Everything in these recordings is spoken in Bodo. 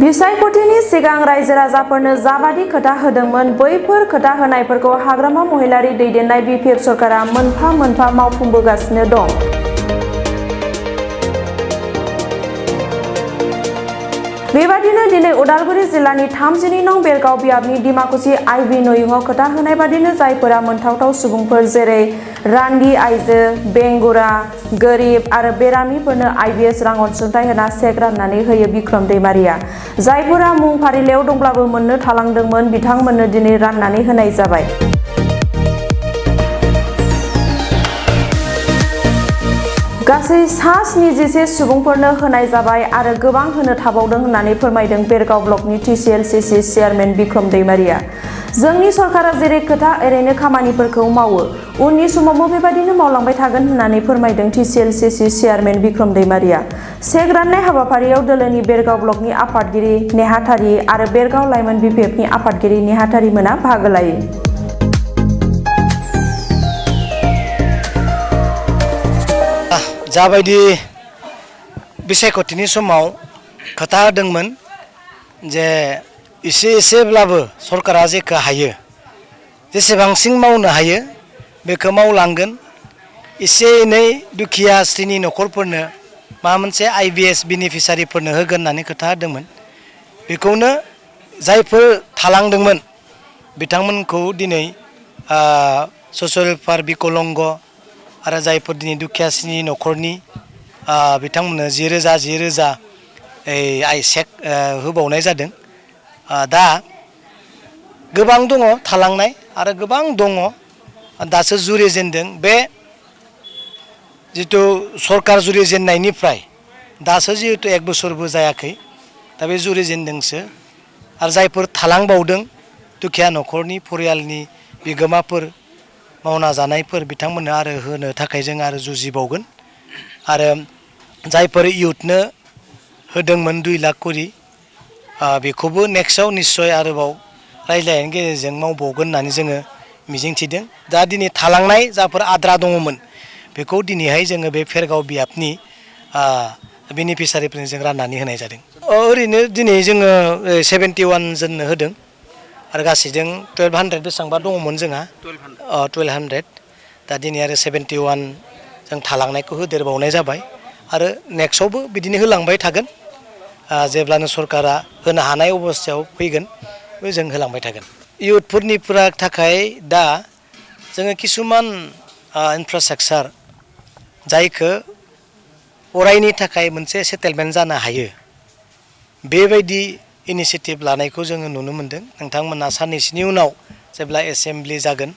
बिसायख'थिनि सिगां रायजो राजाफोरनो जाबादि खोथा होदोंमोन बैफोर खोथा होनायफोरखौ हाग्रामा महिलारी दैदेननाय बिपिएफ सरकारा मोनफा मोनफा मावफुंबोगासिनो दं। बेबादिनो दिनै उदालगुरि जिल्लानि 32 नं बेरगाव बियाबनि डिमाकुसि आइबि नयुङाव खोथा होनाय बादिनो जायफोरा मोनथावथाव सुबुंफोर जेरै रान्दि आइजो, बेंगुरा, गोरिब आरो बेरामिफोरनो IBS रां अनसुंथाइ होना चेक राननानै होयो बिक्रम दैमारिया। जायफोरा मुं फारिलाइयाव दंब्लाबो मोननो थालांदोंमोन बिथांमोननो दिनै राननानै होनाय जाबाय। गासै सा 77 सुबुंफोरनो होनाय जाबाय आरो गोबां होनो थाबावदों होननानै फोरमायदों बेरगाव ब्लकनि TCLCC चेयारमेन बिक्रम दैमारिया। जोंनि सरकारा जेरै खोथा एरैनो खामानिफोरखौ मावो, उननि समावबो बेबादिनो मावलांबाय थागोन होननानै फोरमायदों TCLCC chairman Bikram Daimary. Check राननाय हाबाफारियाव दोलोनि बेरगाव ब्लकनि आफादगिरि नेहाथारि आरो बेरगाव लाइमोन बिपिएफनि आफादगिरि नेहाथारि मोना बाहागो लायो। जाबायदि बिसायख'थिनि समाव खोथा होदोंमोन जे एसेब्लाबो सरकारा जेखौ हायो जेसेबांसिन मावनो हायो बेखौ मावलांगोन। एसे एनै दुखिया श्रेणी न'खरफोरनो माबा मोनसे IBS बेनिफिसारिफोरनो होगोन होननानै खोथा होदोंमोन। बेखौनो जायफोर थालांदोंमोन बिथांमोनखौ दिनै ससियेल वेलफेयार बिकलंग आरो जायफोर दिनै दुखिया श्रेणी न'खरनि बिथांमोननो 10,000 चेक होबावनाय जादों। दा गोबां दङ थालांनाय आरो गोबां दङ दासो जुरिजेनदों। बे जिथु सरकार जुरिजेननायनिफ्राय दासो जिहेतु 1 बोसोरबो जायाखै, दा बे जुरिजेनदोंसो। आरो जायफोर थालांबावदों दुखिया न'खरनि परियालनि बिगोमाफोर मावना जानायफोर बिथांमोननो आरो होनो थाखाय जों आरो जुजिबावगोन। आरो जायफोर इयुथनो होदोंमोन 2 लाख करि बेखौबो नेक्स्टआव निस्सय आरोबाव रायज्लायनायनि गेजेरजों मावबावगोन होननानै जोङो मिजिंथिदों। दा दिनै थालांनाय जाफोर आद्रा दङमोन बेखौ दिनैहाय जोङो बे फेरगाव बियाबनि बेनिफिसारिफोरनो जों राननानै होनाय जादों। ओरैनो दिनै जोङो 71 जननो होदों आरो गासैजों 1200 बेसेबांबा दङमोन जोंहा 1200। दा दिनै आरो 71 जों थालांनायखौ होदेरबावनाय जाबाय आरो नेक्स्टआवबो बिदिनो होलांबाय थागोन। जेब्लानो सरकारा होनो हानाय अबस्थायाव फैगोन जों होलांबाय थागोन। इयुथफोरनि थाखाय दा जोङो किसुमान इनफ्रास्ट्राक्चार जायखौ अरायनि थाखाय मोनसे सेटेलमेन्ट जानो हायो बेबायदि इनिसियेटिभ लानायखौ जोङो नुनो मोन्दों। नोंथांमोना साननैसोनि उनाव जेब्ला एसेमब्लि जागोन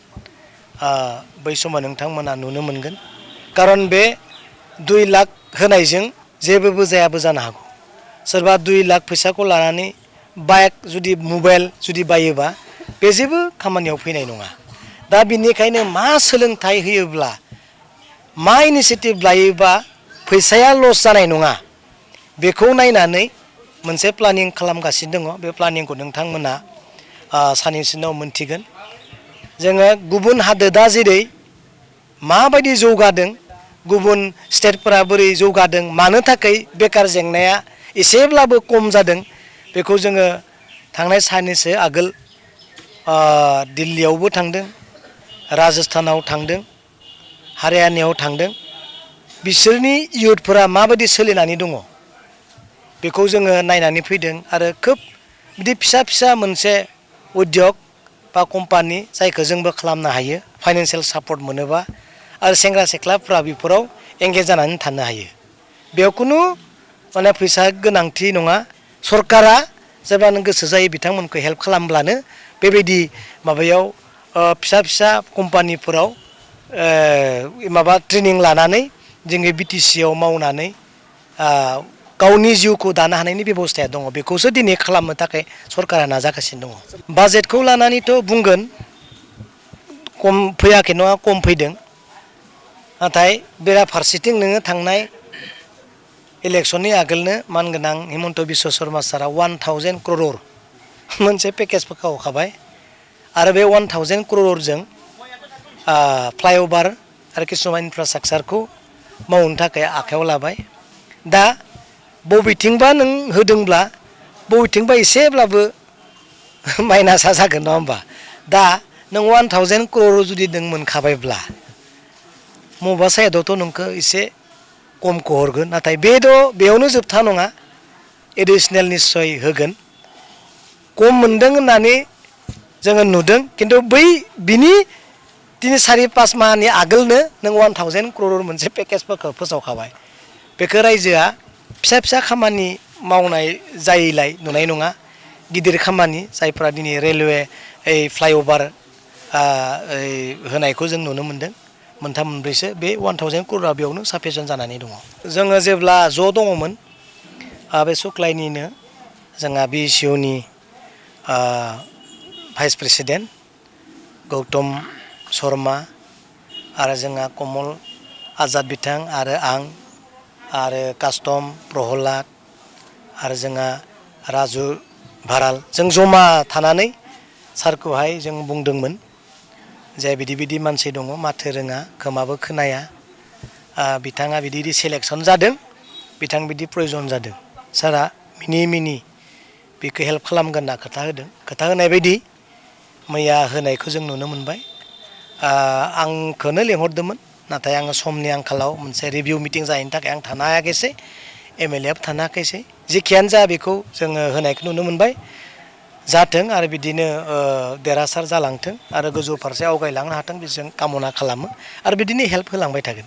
बै समाव नोंथांमोना नुनो मोनगोन। खारन बे 2 लाख होनायजों जेबोबो जायाबो जानो हागौ। सोरबा 2 लाख फैसाखौ लानानै बाइक जुदि मबाइल जुदि बायोबा बे जेबो खामानियाव फैनाय नङा। दा बिनिखायनो मा सोलोंथाइ होयोब्ला मा इनिसियेटिभ लायोबा फैसाया लस जानाय नङा बेखौ नायनानै मोनसे प्लानिं खालामगासिनो दङ। बे प्लानिंखौ नोंथांमोना साननैसो उनाव मोनथिगोन। जोङो गुबुन हादोरा जेरै माबायदि जौगादों, गुबुन स्टेटफोरा बोरै जौगादों, मानो थाखाय बेकार जेंनाया एसेब्लाबो खम जादों बेखौ जोङो थांनाय साननैसो आगोल दिल्लीयावबो थांदों, राजस्थानाव थांदों, हारियानायाव थांदों। बिसोरनि इयुथफोरा माबायदि सोलिनानै दङ बेखौ जोङो नायनानै फैदों। आरो खोब बिदि फिसा फिसा मोनसे उद्योग बा कम्पानि जायखौ जोंबो खालामनो हायो फाइनान्सियेल सापर्ट मोनोबा आरो सेंग्रा सिख्लाफ्रा बेफोराव एंगेज जानानै थानो हायो। बेयाव खुनु माने फैसा गोनांथि नङा। सरकारा जेब्लानो गोसो जायो बिथांमोनखौ हेल्प खालामब्लानो बेबायदि माबायाव फिसा फिसा कम्पानिफोराव माबा ट्रेनिं लानानै जोङो BTCआव मावनानै गावनि जिउखौ दानो हानायनि बेब'स्थाया दङ। बेखौसो दिनै खालामनो थाखाय सरकारा नाजागासिनो दङ। बाजेटखौ लानानैथ' बुंगोन खम फैयाखै नङा, खम फैदों। नाथाय बेराफारसेथिं नोङो थांनाय इलेक्सननि आगोलनो मानगोनां हिमन्त बिश्व शर्मा सारा 1000 crore मोनसे पेकेजफोरखौ होखाबाय। आरो बे 1000 crore फ्लाइअभार आरो किसुमान इनफ्रास्ट्राक्चारखौ मावनो थाखाय आखायाव लाबाय। दा बबेथिंबा नों होदोंब्ला बबेथिंबा एसेब्लाबो माइनासा जागोन नङा होमबा दा नों 1000 crore जुदि नों मोनखाबायब्ला मबेबा साइडआवथ' नोंखौ एसे खमखौ हरगोन नाथाय बेयावनो जोबथा नङा एडिसनेल निस्सय होगोन खम मोनदों होननानै जोङो नुदों खिन्थु बिनि 3-4-5 माहनि आगोलनो नों 1000 crore मोनसे पेकेजफोरखौ फोसावखाबाय बेखौ रायजोआ फिसा फिसा खामानि मावनाय जायैलाय नुनाय नङा गिदिर खामानि जायफ्रा दिनै रेलवे फ्लाइअभार होनायखौ जों नुनो मोन्दों मोनथाम मोनब्रैसो बे 1000 crore बेयावनो साफिसियेन्ट जानानै दङ जोङो जेब्ला ज' दङमोन बे सुख्लायनिनो जोंहा BCOनि भाइस प्रेसिडेन्ट गौतम शर्मा आरो जोंहा कमल आजाद बिथां आरो आं आरो कास्टम प्रहलाद आरो जोंहा राजु भाराल जों जमा थानानै सारखौहाय जों बुंदोंमोन जे बिदि मानसि दङ माथो रोङा खोमाबो खोनाया बिथाङा बिदि सेलेक्सन जादों बिथां बिदि प्रयजन जादों सारा मिनि बेखौ हेल्प खालामगोन होनना खोथा होनाय बायदि मैया होनायखौ जों नुनो मोनबाय आंखौनो लेंहरदोंमोन नाथाय आङो समनि आंखालाव मोनसे रिभिउ मिटिं जाहैनि थाखाय आं थानो हायाखैसै MLA आबो थानो हायाखैसै जेखियानो जा बेखौ जोङो होनायखौ नुनो मोनबाय जाथों आरो बिदिनो देरहासार जालांथों आरो गोजौ फारसे आवगायलांनो हाथों बेजों कामना खालामो आरो बिदिनो हेल्प होलांबाय थागोन